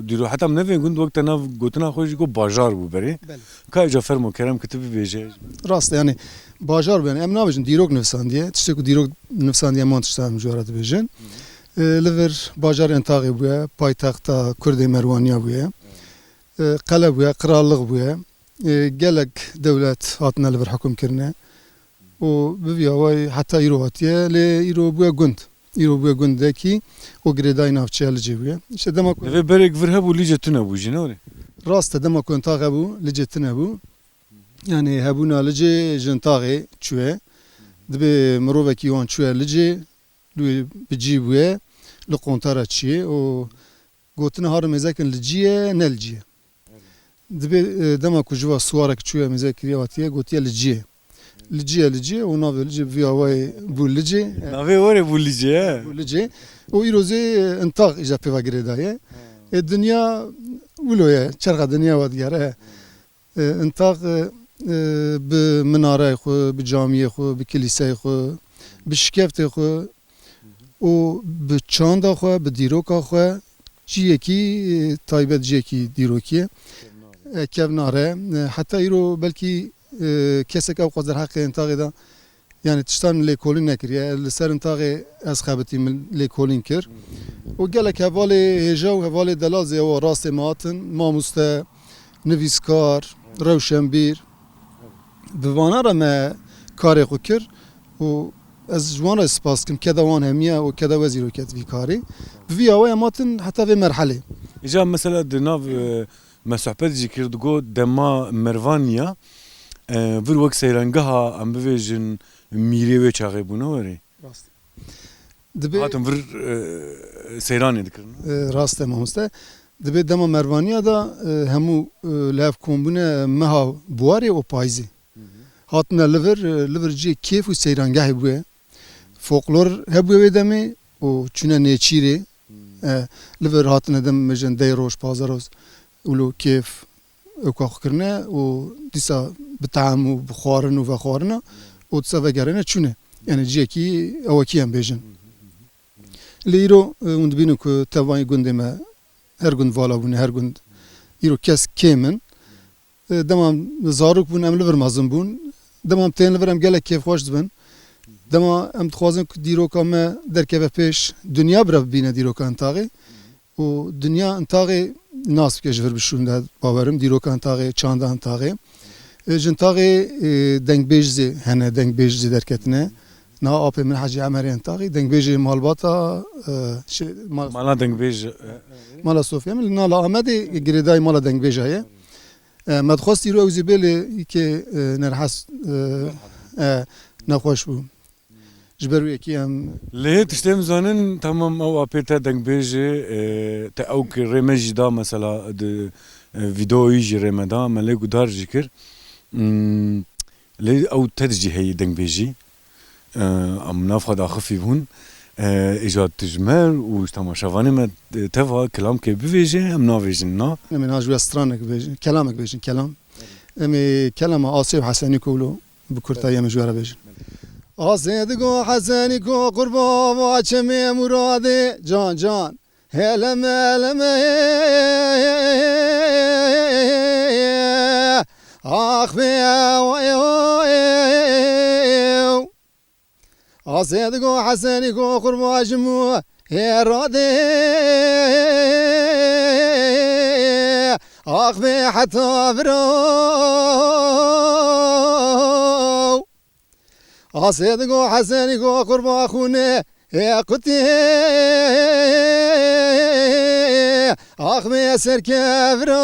dîro-, heta em nevên gund wek te nav gotina xwe jî got bajar bû berê. Belê. Ka îca fermo kerem ki tu bibêje. Rast e, yanî bajar bû, yanî em nabêjin dîrok nivîsandiye. Tiştê ku dîrok nivîsandiye, em wan tişta em ji we re dibêjin. E, li vir bajarê Intaxê bûye, paytexta Kurdê Merwaniya bûye. E, qele bûye, qirallik bûye. E, gelek dewlet hatine li vir hukm kirine. Û bi vî awayî heta îro hatiye, lê îro bûye gund. Îro bûye gundekî û girêdayî navçeya Licê bûye. Îşte dema ku Divê berek vir hebû, Licê tune bû jî, ne were? Rast e, dema ku Intax hebû, Licê tune bû. Yanî hebûna Licê ji Intaxê çûye. Dibê mirovekî wan çûye Licê, li wê bi cî bûye, li qontara çiyê û gotina har mêzekin li cî ye, ne li cî ye. Dibê, e, dema ku ji va siwarek çûye mêze kiriye hatiye, gotiye li cî ye. Li cî ye, li cî ye û navê Licê bi vî awayê bû Licê. E, Navê were bû Licê, he? Bû Licê. Û îro zê, e, Intax îja pêva girêdaye. E, dinya wilo ye, çerxa dinya wa digere. E, Intax, e, e, bi minareyê xwe, bi camiyê xwe, bi kilîseyê xwe, bi şikeftê xwe, û bi çanda xwe, bi dîroka xwe ciyekî, e, taybet, ciyekî dîrokî ye. E, kevnar e. E, heta îro belkî, e, kesek ew qas derheqê Intaxê de, yanî tiştan lêkolîn nekiriye. Li ser Intaxê ez xebitî min lêkolîn kir. Û gelek hevalê hêja û hevalê delal zê ewa rastê me hatin. Mamoste, nivîskar, rewşenbîr, bi vana re me karê xwe kir û ez ji wan re spas dikim, keda wan hemiya û keda we zî roket vî karê. Bi vî awayê em hatin heta vê merhelê. Îca mesela di nav, e, me sohbet jî kir, digot dema Mervaniya, e, vir wek seyrangeha, em bivêjin, mîrê wê çaxê bûne were. Rast. Dibê Hatin vir, e, seyranê dikirin. E, rast e mamoste. Dibê dema Mervaniya de, e, hemû, e, li hev kombûne meha buwarê û payîzê. Hatine li vir, e, li vir cihê kêf û seyrangehê bûye. Folklor hebûye wê demê û çûne nêçîrê. E, li vir hatine dem, bêjin, deh roj, pazdeh roj, wilo kêf ewka xwe kirine û dîsa bi team û bi xwarin û vexwarina û dîsa vegerine çûne. Yani cihekî ewekî em bêjin. Lê îro, e, hûn dibînin ku tevayî gundê me her gund vala bûne, her gund îro kes kêm in. E, dema zarok bûn, em li vir mezin bûn. Dema em tên li vir, em gelek kêfxweş dibin. Dema em dixwazin ku dîroka me derkeve pêş, dinya bi re bibîne dîroka Intaxê. Û dinya Intaxê nas bike ji vir bişûnde, bawerim, dîroka Intaxê, çanda Intaxê. E, ji Intaxê, e, dengbêj zî hene, dengbêj zî derketine. Niha apê min Hecî Emerê Intaxê, dengbêjê malbata, e, şey, mal- Mala dengbêj, e, Mala Sofya min, li Nala Amedê girêdayî mala dengbêja ye. E, me dixwest îro ew zî bê lê îkê, e, nerhes, e, e, nexweş bû. Ji ber wê yekê em Lê tiştê em zanin, tamam, ew apê te dengbêj e, e, te ew ki rê me jî da, mesela di, e, vîdeoyî jî rê me da, me lê guhdar jî kir. Hmm, lê ew te di cî heyî dengbêjî. E, em nav xwe daxifî bûn. E, îca tu ji me û ji temaşevanê me, e, teva kilamkê bivêje, em navêjin na. Em ê niha ji we stranek bêjin, kelamek bêjin, kelam. Em ê kelama Asê û Hesenî Kowlo bi kurtayî em ê ji we re bêjin. Asê digo Hesenî ko qurba va çemê muradê can can. Heleme heleme ax be. Asê digo Hesenî ko qurba ji mu hêradê. Ax be heta vira. Asê digo Hesenî ko qurba xûnê ê qutê. Ax bê serkevro.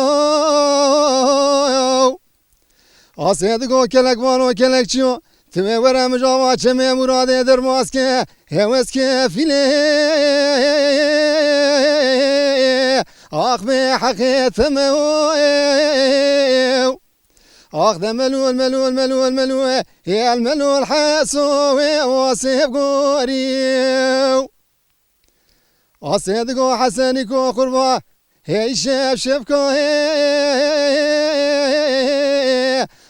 Asê digo kelek vano kelek çiyo. Ti wê were mijava çemê muradê derbas ke. Hewes ke filê. Ax bê heqê temew. Ax de melûl, melûl, melûl, melûl, hêl melûl heso wê osê gorî. Asê digo Hesenî ko qurba, hey şev şevka hê.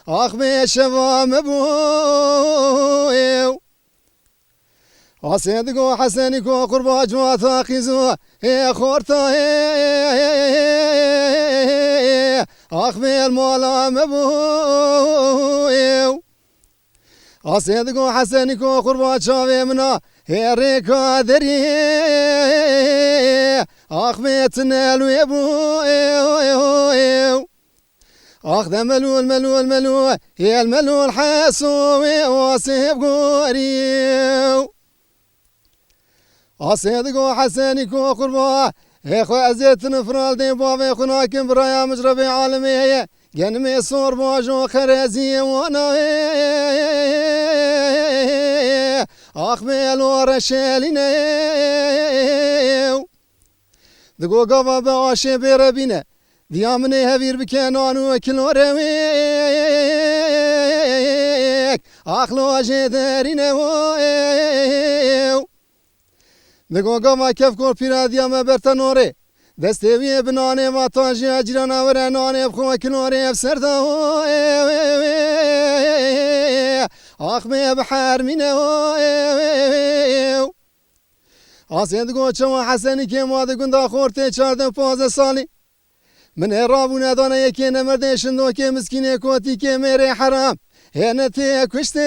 Ax bê şeva me bû. Asê digo Hesenî ko qurba civata qîzo ê xorta ê. Ax bêl mala me bû. Asê digo Hesenî ko qurba çavê mina ê rêka derî. Ax bê tinel wê bû. Ax de melûl, melûl, melûl, hêl melûl heso wê osê gorî. Asê digo Hesenî ko qurba, ê xwe ez ê tini firal dê bavê xwe nakim biraya min ji Rebê alemê heye. Genimê sor bajo xereziyê wana wê. Ax bê lo reşelîne. Digo gava be aşê bê rebîne. Diya min ê hevîr bike nan û kilore wêk. Axlo jê derîne wo. Digo gava kevkor pîra diya me ber te norê. Destê wî yê bi nanê vata jî ya cîrana were nanê bi xwe kilore ev ser da wo. Ax bê bi hermîne wo. Asê digo çawa Hesenî kê ma di gunda xortê çardeh pazdeh salî. Min ê rabûne dane yekê nemerdê şindokê miskînê kotîkê mêrê heram. Hêne tê kuştên.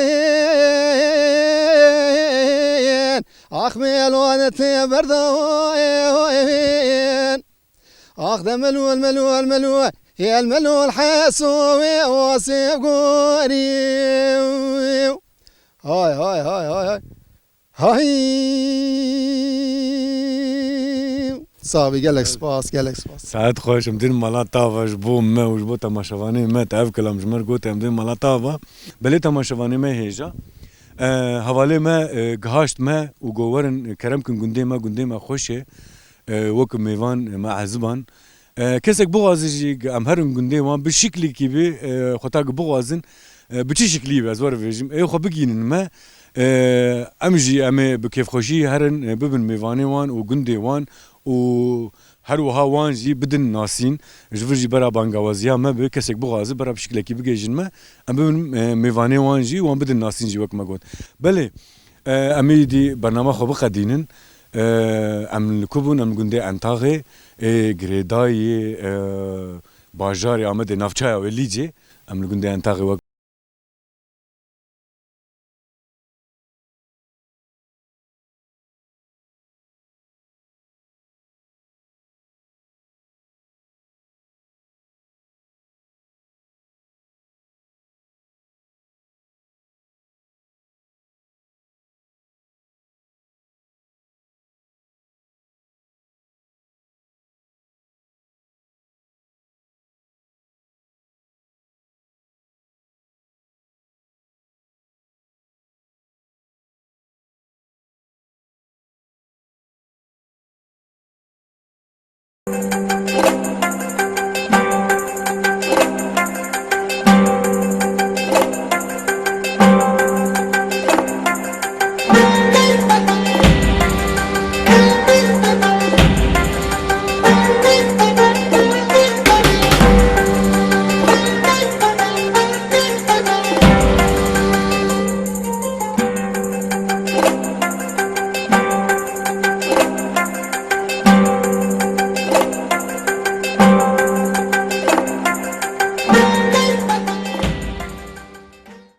Ax mêlo ne tê berdawên. Ax de melûl, melûl, melûl. Hêl melûl heso wê osê gorî. Hay, hay, hay, hay, hay. Hay! Sax bî, gelek spas, gelek spas. Saet xweş, em dîn mala tava ji bo me û ji bo temaşevanê me, te ev kilam ji me re got, em dîn mala tava. Belê temaşevanê me hêja. E, hevalê me, e, gihaşt me û got werin, kerem kin gundê me, gundê me xweş e. E, wek mêvan me eziban. E, kesek bixwaze jî em herin gundê wan bi şiklekî bi, e, xwe ta bixwazin, e, bi çi şiklî be, ez wer vêjim, ê xwe bigînin me, e, em jî em ê bi kêfxweşî herin, e, bibin mêvanê wan û gundê wan û her wiha wan jî bidin nasîn. Ji vir jî bera bangawaziya me bi kesek bixwaze bera bi şiklekî bigêjin me, em bibin, e, mêvanê wan jî wan bidin nasîn jî wek me got. Belê, e, em êdî bernama xwe biqedînin. E, em li ku bûn? Em li gundê Entaxê, ê girêdayî, e, bajarê Amedê, navçeya wê Lîcê. Em li gundê Entaxê wek